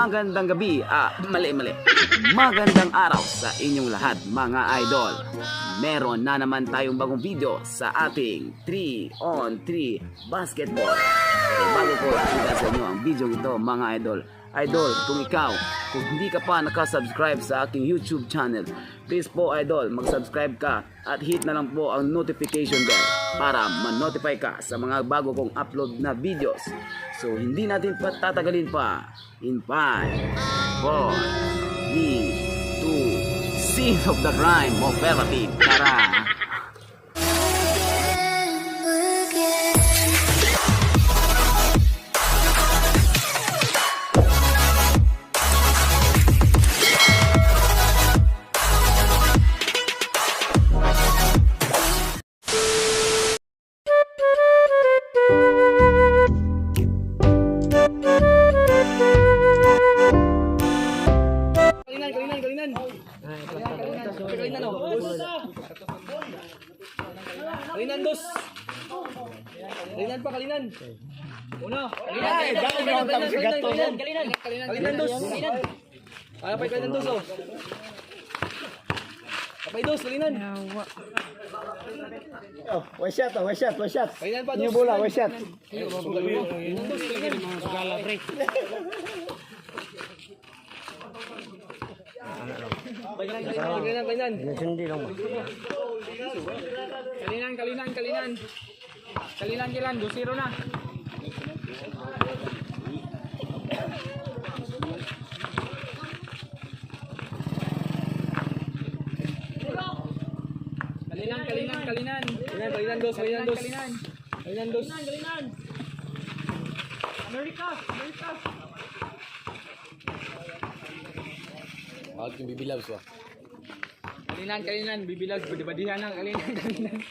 Magandang gabi, ah, mali, mali. Magandang araw sa inyong lahat, mga idol. Meron na naman tayong bagong video sa ating 3 on 3 basketball. Pero bago ko ipakita sa inyo ang video ito, mga idol, idol, kung ikaw, kung hindi ka pa nakasubscribe sa aking YouTube channel, please po, idol, mag-subscribe ka at hit na lang po ang notification bell para ma-notify ka sa mga bago kong upload na videos. So, hindi natin patatagalin pa. In 5, 4, 3, 2, Scene of the Crime, Operative. Tara! Kalinan, kalinan, kalinan. Kalinan, oh. Kalinan, dos. Kalinan pa, kalinan. Uno. Kalinan, kalinan, kalinan, kalinan, kalinan, kalinan, kalinan, dos. Kalinan. Ay, pa, kalinan, dos, oh. Kapay, dos, kalinan. Oh, one shot, oh, one shot, one shot. Kalinan pa, dos. New bola, one shot. Kalinan, dos, kalinan. Kalinan, kalinan. Kalinan, kalinan, kalinan. Kalinan, kalinan. 2-0 na. Kalinan, kalinan, kalinan. Kalinan, kalinan, dos, kalinan, dos. Kalinan. Kalinan, dos. Kalinan. America, America. Wag yung bibilabs ba? Kalinan, kalinan. Bibilag, badi-badihan na. Kalinan, kalinan.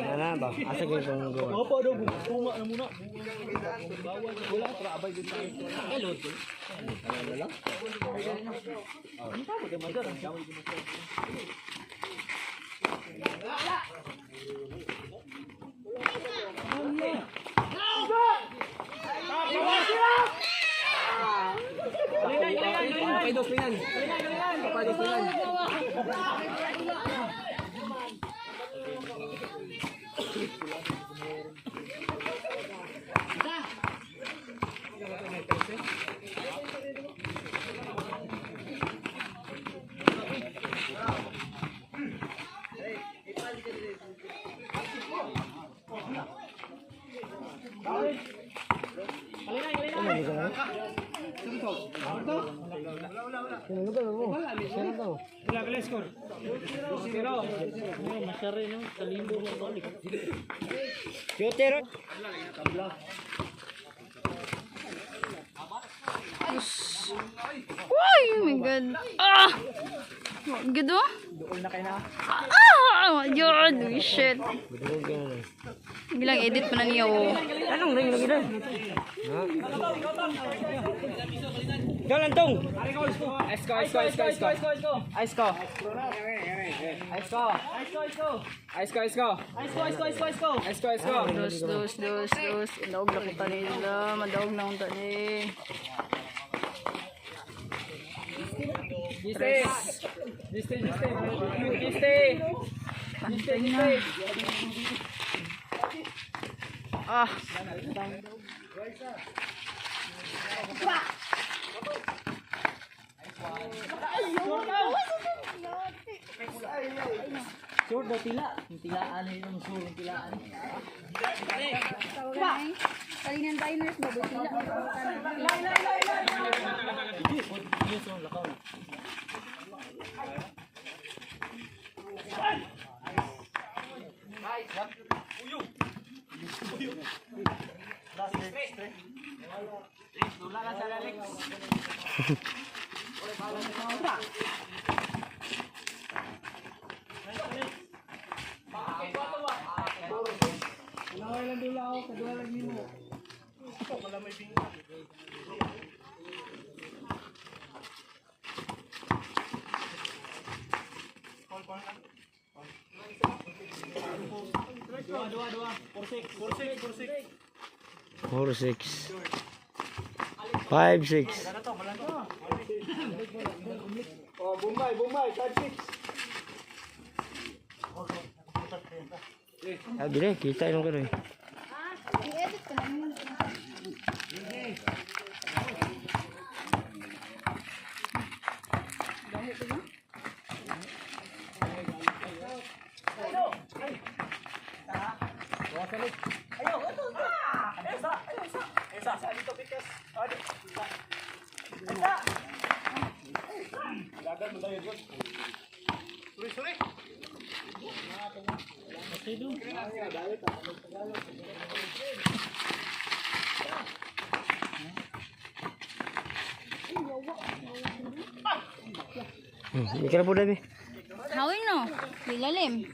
Ano ba? Asa ko yung goal? Opo, daw, bunga na muna. Wala, para abay din tayo. Kalinan, kalinan, kalinan. Kapay, dos, kalinan. Kalinan, kalinan. Kapay, dos, kalinan. Shooter. Uy, oh my God. Ah! Good oh? Ah! Oh my God, oh, shit. Bilang edit pa na niya oh. Anong ring lagi doon? Jalan tong. Ice ko, ice ko, ice ko, ice ko. Ice ko. Ice ko. Ice ko, ice ko. Ice ko, ice ko, ice ko, ice ko. Ice ko, ice ko. Dos, dos, dos, dos. Indaog na ko nila. Madaog na akong tani. Giste. Giste, giste. Giste. Pantay na. Ah! Sure daw tila. Yung tilaan yung sure, yung tilaan. Kalinan diners ba? Tila. 4, 6. 5, 6. Oh, Bombay, Bombay, 5-6. Ah, dire, kita yung kano eh. I-edit ko na. Ikaw po dami. Hawin no. Ilalim.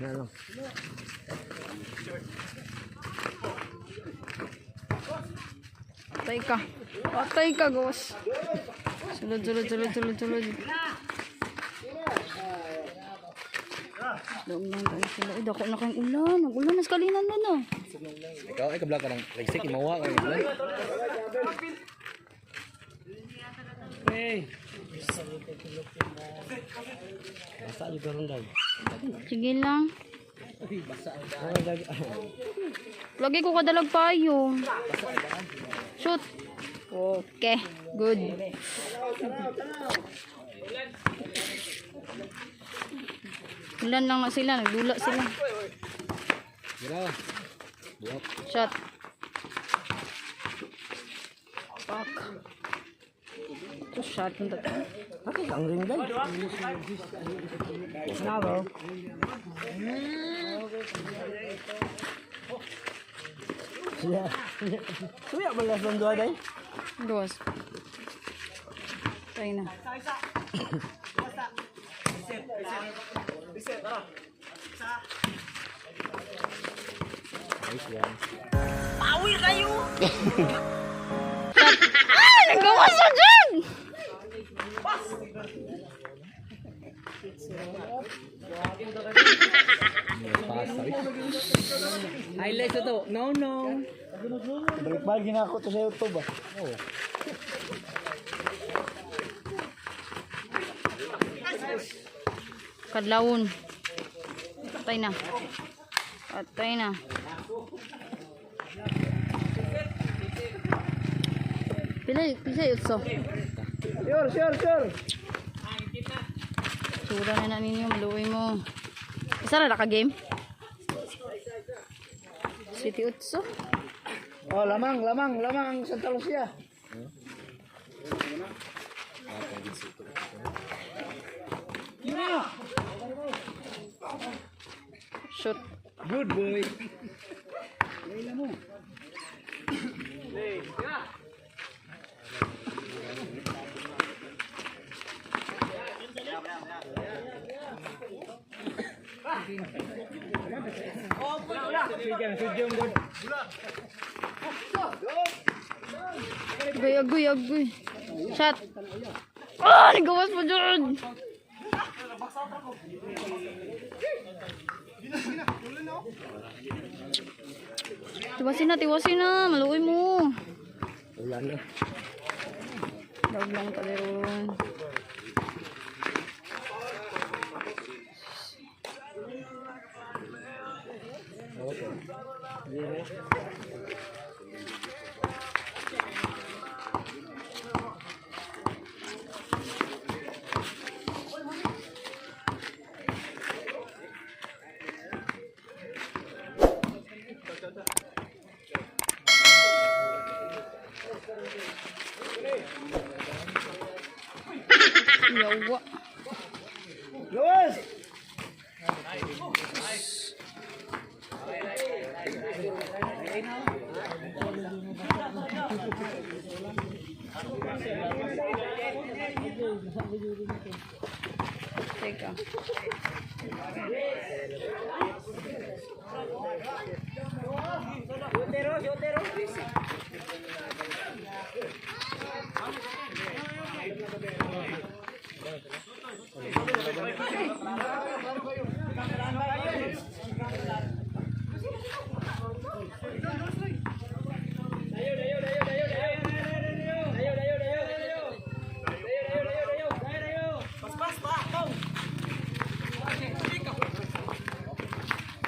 Ano lang. Patay ka. Patay ka, gos. Sulod, sulod, sulod, sulod, sulod. Doon lang tayo sila. Ay, dako na kayong ulan. Nag-ulan. Nas kalinan na no. Ikaw ay kabla ka ng legsik, imawa ka ng Basta yung karon dag. Sige lang. Ay, dag. Lagi ko kadalag payo. Shoot. Okay. Good. Ulan lang na sila. Nagdula sila. Shot. Fuck. Ito shot ng tatlo. Bakit ang ring dag? Na bro. Suya. Suya balas ng dua day. Dos. Tayo na. Pawir kayo! Ah! Nagawa sa dyan! Highlights na to. No, no. Balik-balik na ako to sa YouTube ah. Kadlawon. Patay na. Patay na. Pila, pila yutso. Sure, sure, sure. Sura na na ninyo, maluwi mo. Isa ra ka game? City Utso. Oh, lamang, lamang, lamang ang Santa Lucia. Shoot. Good boy. Agoy, agoy, agoy. Shot. Ah, nagawas pa dyan. Tiwasin na, tiwasin na. Maluwi mo. Wala na. Dog lang taliron. Yawa. Luwas! Teka.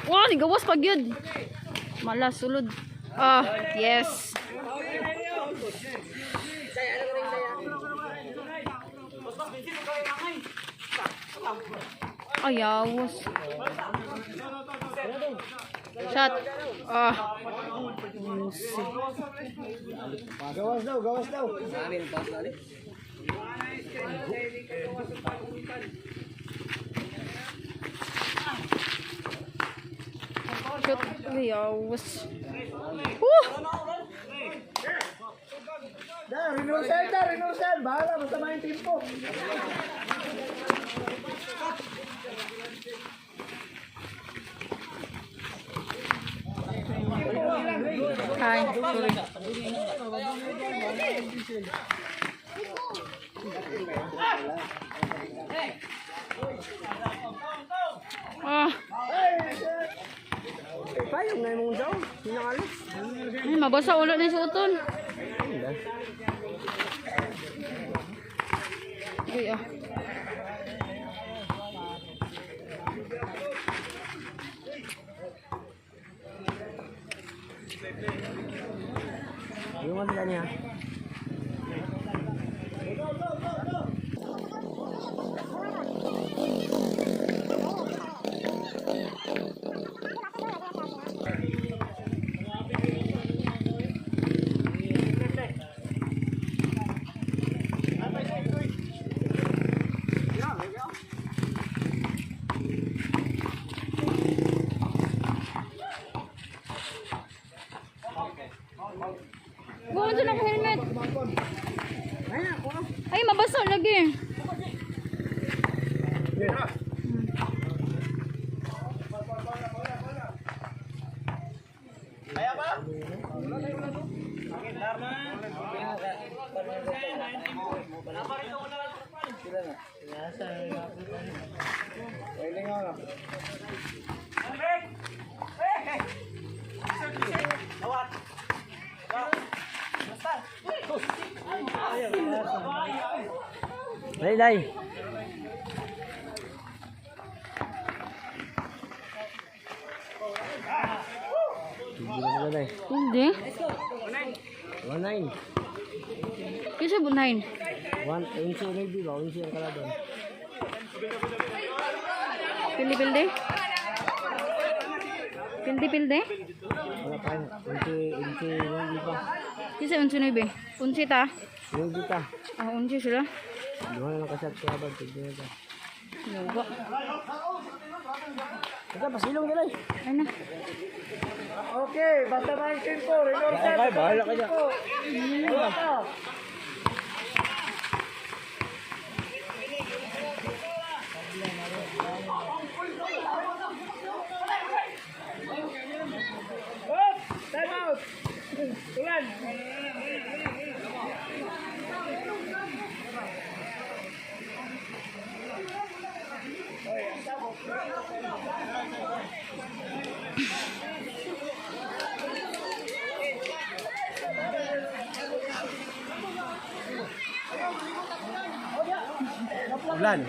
Wow, nigawas pag yun. Mala, sulod. Ah, yes. Ayawas. Shot. Ah. Gawas daw, gawas daw. Shot. Ayawas. Woo! Da, renewal da, renewal. Bahala, basta may tempo. Hi. Sorry. Ah, Payong na yung daw. Pinakalis. ay, mabasa ulo na yung suoton. Uy, ah. Yung ano niya. Buwan dyan ako helmet. Ay, mabasa lagi. Dai, dai. Hindi. 1-9. Kasi bu 9. 1, 11, maybe ba? 11 ang kalaban. Pildi, pildi. Pildi, pildi. Wala pa. 11, 11, maybe pa. Kasi 11 na ibe. 11 ta. Maybe ta. Ah, 11 sila. Duha na lang kasi at kalaban. Tignan na ta. Yoga. Ito, pasilong gano'n. Ay na. Okay, basta may tempo. Bahala bahala ka dyan. Ulan.